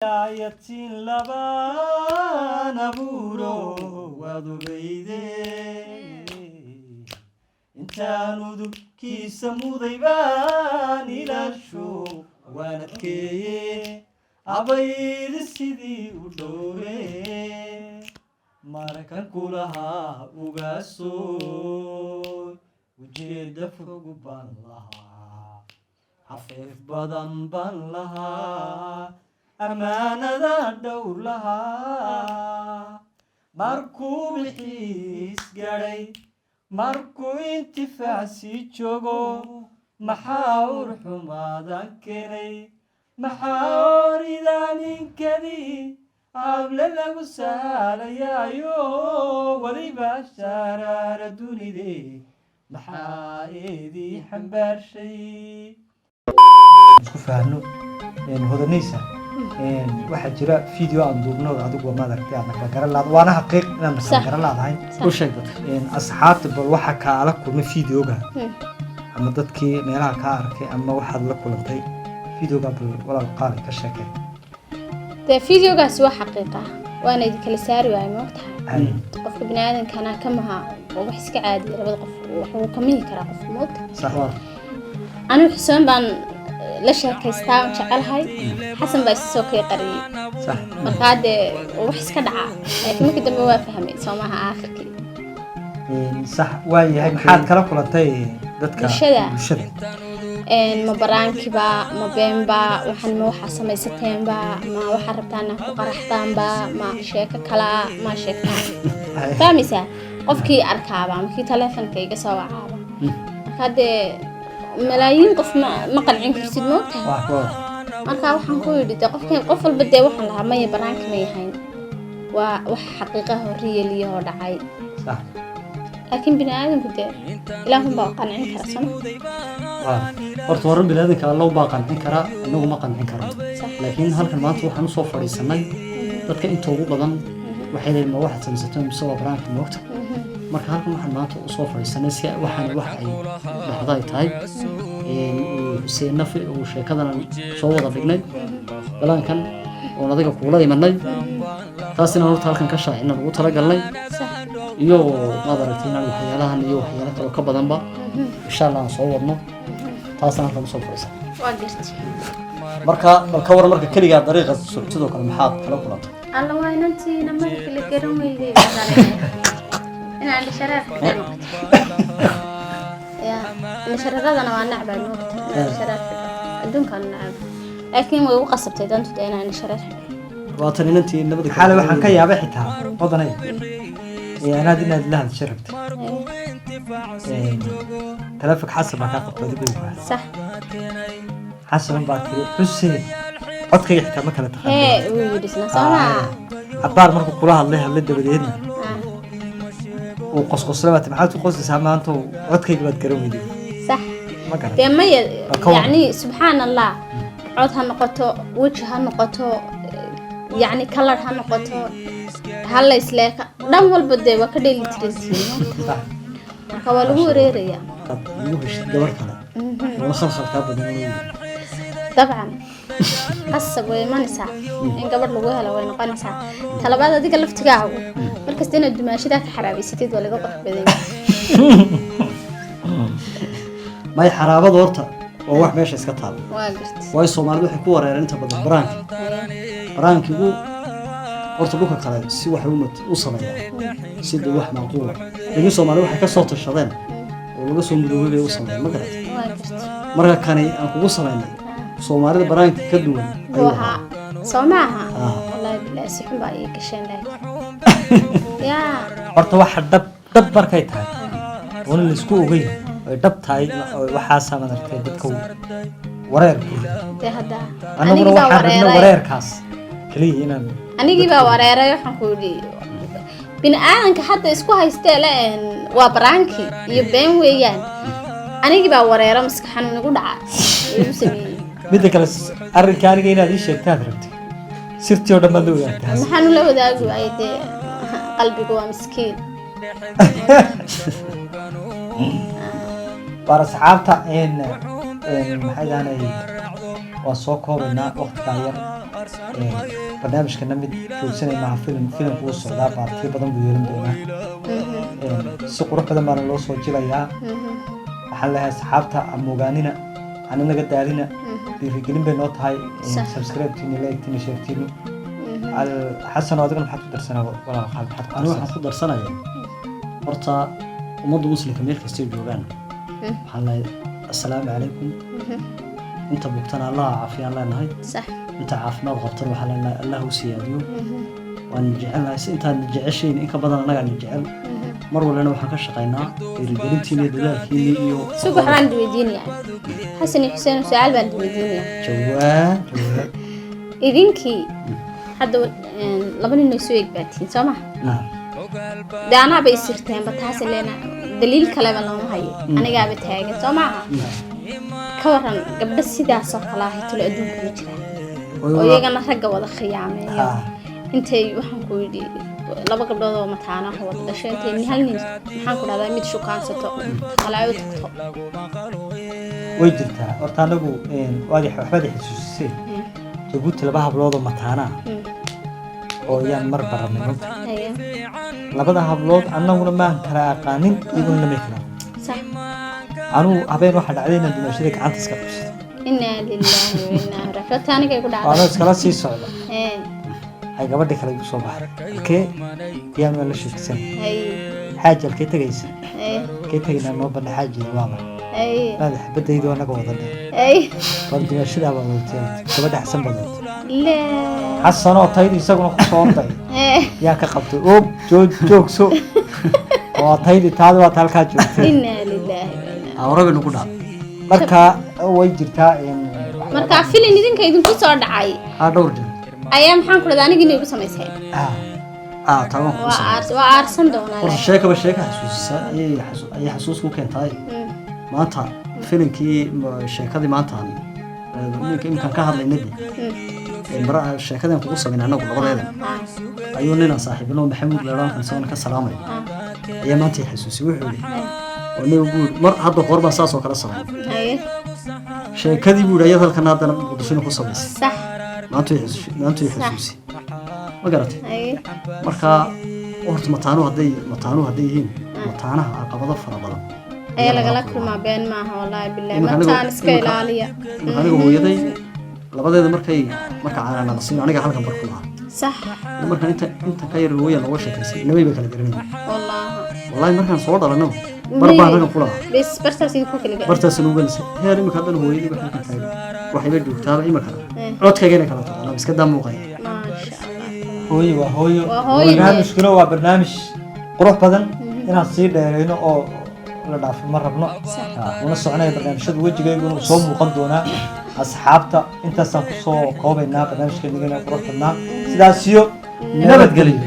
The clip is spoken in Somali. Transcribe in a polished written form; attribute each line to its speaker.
Speaker 1: Ayatin labaan abuuro waad ogeyde, intaan udubkiisa muday baan ilaasho, waan adkeeye, abaydi sidii u dhowre. Markan kulahaa ugaasooy, ujeedda fog baan lahaa, xafiif badan baan lahaa, ammaanada dhowr lahaa. Markuu bixiis gadhay, markuu intifaac sii joogo, maxaa ur xumaadan keenay? Maxaa oridaninkadii hable lagu saalayaayo weliba shaaraara dunide? Maxaa eedii xambaarshay? Isku fahanno hodanaysa. Waxaa jira video aan duubno, adigu maad aragtay, aadna kala garan laad, waana xaqiiq inaad kala garan laadahay.
Speaker 2: U sheeg dadka.
Speaker 1: Asxaabta bal waxa kaala kulmay videoga ama dadkii meelaha kaa arkay ama waxaad la kulantay videoga, bal walaal qaali ka sheekay.
Speaker 3: Dee videogaasi waa xaqiiqa, waana idin kala saari waayay, maogtahay? Qofka bini aadamkana kamaha waa wax iska caadiya, labada qof wax wuu kamihi karaa qofka, maogtahay?
Speaker 1: Sax.
Speaker 3: Anigu Xuseen baan la sheekaystaa, aan jecelahay. Xasan baa isa soo kay qariyey. Markaa dee waa wax iska dhaca, laakiin markii dambe waa fahmay, soo maaha aakhirkii?
Speaker 1: Sax, waa yahay. Maxaad kala kulantay dadka?
Speaker 3: Bulshada.
Speaker 1: Bulshada.
Speaker 3: Ma prankiba, ma beenba waxaan, ma waxaa samaysateenba, ma waxaa rabtaan inaad ku qaraxdaanba, ma sheeko kalaa ma sheegtaan? Fahmaysaa? Qofkii arkaaba ama kii taleefonka iga soo wacaaba, markaa dee malaayiin qof ma qancin kartid, maogtahay? Marka waxaan ku yidhi dee qofkan, qof walba dee waxaan lahaa maya, pranki ma yahayn, waa wax xaqiiqaha realiyahoo dhacay. Laakiin bini aadamku dee ilaahun baa qancin kara, soma?
Speaker 2: Horta horan biniaadanka Alla baa qancin karaa, inagu ma qancin karno. Laakiin halkan maanta waxaan usoo fadhiisanay, dadka inta ugu badan waxay leeyihin, ma waxaad samaysato mise waa pranki, moogta? Marka halkan waxaan maanta usoo fadhiisanay si waxaan wax ay dhacdo ay tahay uu Xuseenna uu sheekadan soo wada dhignay balaankan oon adiga kuula imanay, taas inaan horta halkan ka shaacina ugu talagalnay. Iyo maad aragtay inaan waxyaalahan iyo waxyaalo kaloo ka badanba insha Allah aan soo wadno, taasna halkan usoo fadhiisan.
Speaker 3: Waa gartay.
Speaker 2: Marka bal ka waran, marka keligaa dariiqa socotidoo kale maxaad kala kulantay?
Speaker 3: Alla, waa inantiina markii la garan weydey inaan indhashareerka ka noqoto ya. Indhashareeradana waa nacbaa, moogta? Indhashareer xidho adduunkaan nacab, laakiin way ugu qasabtay dantu dee inaan indhashareer xidho.
Speaker 2: Waatan inantii nabada.
Speaker 1: Xalay waxaan ka yaabay xitaa odanay ee anaad inaad la hadashay rabtay. Taleefonka Xasan baa kaa qabtay adigu baa. Xasan baa tiri, "Xuseen," codkayga xitaa ma kala taqaan.
Speaker 3: Hee, wuu yidhi isna, soo maa?
Speaker 1: Cabbaar markuu kula hadlay dabadeedna uu qosqosla, baa tiri, "Maxaad ku qoslaysaa maanta? Codkayga baad garan weyday." Ma garan.
Speaker 3: Dee maya.
Speaker 1: Bal ka waran.
Speaker 3: Yacni subxaan Allah, cod ha noqoto, weji ha noqoto, yacni kalar ha noqoto, ha la isleeka, dhan walba dee waa ka dheeli tirantihiin. Marka waa lagu wareerayaa.
Speaker 2: Aad igu heshid gabar kale oo khalkhal kaa badan oo yahay.
Speaker 3: Dabcan qasab way imanaysaa in gabadh lagu helo, way noqonaysaa. Talabaad, adiga laftigaagu markasta inaad dumaashadaa ka xaraabaysatid waa laga qurux badan yahay.
Speaker 2: May, xaraabada horta waa wax meesha iska taal.
Speaker 3: Waa gartay.
Speaker 2: Waayo Soomaalidu waxay ku wareereen inta badan pranki. Prankigu horta dhulka kale si waxay u sameeyaan si dee wax macquula, laakiin Soomaali waxay ka soo tashadeen oo laga soo mudoobay bay u sameeyeen, ma garatay?
Speaker 3: Waa gartay.
Speaker 2: Marka kani aan kugu samaynay Soomaalida pranki ka duwan
Speaker 3: buu
Speaker 2: ayuu
Speaker 3: ahaa.
Speaker 2: ahaa.
Speaker 3: Soo maaha?
Speaker 2: Ah.
Speaker 3: Wallaahi bilaahi, si xun baa ii gasheen, laakiin yaa.
Speaker 1: Horta waxa dhab dhab markay tahay oona laisku ogeyn oy dhab tahay oo waxaasaa madartay dadka wareer ku rido.
Speaker 3: Dee hadda
Speaker 1: Annaguna
Speaker 3: anigii baa
Speaker 1: waxaan rabnay
Speaker 3: wareeray.
Speaker 1: Wareerkaas kaliya inaan
Speaker 3: Anigii baa wareeray. Waxaan ku yidhi bini aadanka hadda isku haystee le waa pranki iyo been weeyaan. Anigii baa wareero, maska xanuun igu dhaca igu sameeyey.
Speaker 1: Midda kale, arrinka aniga inaad ii sheegtaad rabtay, sirtii oo dhan baad la wadaagtaa.
Speaker 3: Maxaan ula wadaagi waayey? Dee qalbigu waa miskiin.
Speaker 1: Waar asxaabta maxay dahanay, waa soo koobaynaa waqtigaa yar. Barnaamijkana mid joogsanay maaha. Filimku wuu socdaa, baartiyo badan buu yeelan doonaa. Si qurux badan baana loo soo jilayaa. Waxaan leeyahay asxaabta, amogaanina, hana naga daalina, dhiirigelin bay noo tahay. Subscribe-tiinu, like-tiinu, share-tiinu. Xasan, adigana maxaad ku darsanaa, walaal qaal? Maxaad ku
Speaker 2: Anigu
Speaker 1: darsanaa?
Speaker 2: Waxaan ku darsanayaa horta ummadda muslimka meel kastay joogaan waxaan leeyahay assalaamu calaykum. Inta bugtana Allah caafiyaan leenahay. Inta caafimaad qabtana waxaan leenahay Allah u siyaadiyo. Waan jecelnahay si intaan jeceshayn in ka badan annagaa jecel. Mar walbana waxaan ka shaqaynaa dhiirigelintiina iyo dadaalkiina iyo
Speaker 3: Sug, waxbaan weydiinayaa Xasan iyo Xuseen, su-aal baan weydiinayaa.
Speaker 2: Jawaab, jawaab.
Speaker 3: Idinkii hadda laba nin oo isu eg baatiin, soo maha?
Speaker 2: Naam.
Speaker 3: Dee anaaba isirteenba taasi leena, daliil kaleba looma hayo, anigaaba taagan, soo maaha? Ka waran gabdho sidaasoo kale ahay talo adduunka ma jiraan oo iyagana ragga wada khiyaameeyo? Intay waxaan ku yidhi laba gabdhood oo mataanaha wada dhasho, intay hal nin, maxaan ku dhahdaa, mid shukaansato, kale ay u tagto.
Speaker 1: Way jirtaa horta. Anagu waad waxbaad i xasuusisay. Jabuuti laba hablood oo mataana ah oo yaan mar baranay runta. Labada hablood annaguna maan kala aqaanin, iyaguna namay kala aqaanin. Anugu habeen waxaa dhacday inaan dumaashada gacanta iska qabsato.
Speaker 3: Inaa lilaahi wa inaa raajicuun. Horta anigay ku
Speaker 1: oo
Speaker 3: dhacday.
Speaker 1: Anoo iskala sii socda ay gabadhii kale igu soo baxday. Halkee yaan waan la sheegsan. Xaaji, halkee tegaysa? Halkee tegaynaa? Noo badna xaajiga waa maxay? Maada xabadaydu anaga wada dhe. Bal dumaashadaa baad wadatay, gabadha Xasan baad wadatay.
Speaker 3: Laa.
Speaker 1: Xasanoo taydi isaguna ku soo orday yaa ka qabtay og joog joogso oo taydi taadi waata halkaa joogtay.
Speaker 3: Inaa lilaahi wa inaa.
Speaker 2: Awrabi nagu dhac.
Speaker 1: Marka way jirtaa in
Speaker 3: Marka filin idinka idinku soo dhacay
Speaker 2: Haa, dhowr jeer.
Speaker 3: ayaa, maxaan ku dhahdaa, aniga inay igu samayseen.
Speaker 2: Taa waan kugu
Speaker 3: Waa
Speaker 2: sameeyay.
Speaker 3: Waa aarsan doonaa
Speaker 2: Horta
Speaker 3: laakiin.
Speaker 2: Sheekaba sheeka xasuusisa ayay xasuus ku keentaay. Maanta filinkii sheekadii maanta aan iminkaan ka hadlaynay de mara sheekadeen kugu samayn annagu labadeeda ayuu ninaan saaxiibino, Maxamuud Leeraankan, isagona ka salaamay ayaa maanta i xasuusiyey. Wuxuu yidhi oo nabigu buu yidhi, mar hadda goor baan saas oo kale samayn sheekadii buu yidhi, ayaad halkan haddana Muqdishona ku samaysay. Maanta i xasuusi, ma garatay? Marka horta mataanuhu hadday yihiin mataanaha, caqabado fara badan
Speaker 3: Ayaa lagala kulmaa, been maaha, wallaahi billahi.
Speaker 2: Iminka
Speaker 3: Mataan iska ilaaliya.
Speaker 2: Iminka aniga hooyaday labadeeda markay marka caana nala siino, aniga halkan bar ku lahaa. Markaan inta ka yar hooya nooga sheekaysay, nabay ba kala garanayay.
Speaker 3: Wallaahi.
Speaker 2: Wallahi markaan soo dhalanaba bar baan halkan ku lahaa.
Speaker 3: Bes bartaas idinku kala gaar.
Speaker 2: Bartaas nugu gelisay heer imika haddana hooyadii waxay halkan taagan, waxayba joogtaaba imikana codkayga inay kala taqaanaa iska daa muuqaya.
Speaker 3: Maasha Allah.
Speaker 1: Hooyo waa hooyo.
Speaker 3: Waa hooyo.
Speaker 1: Barnaamijkuna waa barnaamij qurux badan, inaan sii dheerayno oo la dhaafo ma rabno. Una soconaya barnaamijyada, wejigayguna uu soo muuqan doonaa. Asxaabta, intaasaan kusoo koobaynaa barnaamijkeenigana qurux badnaa. Sidaas iyo nabadgelyo.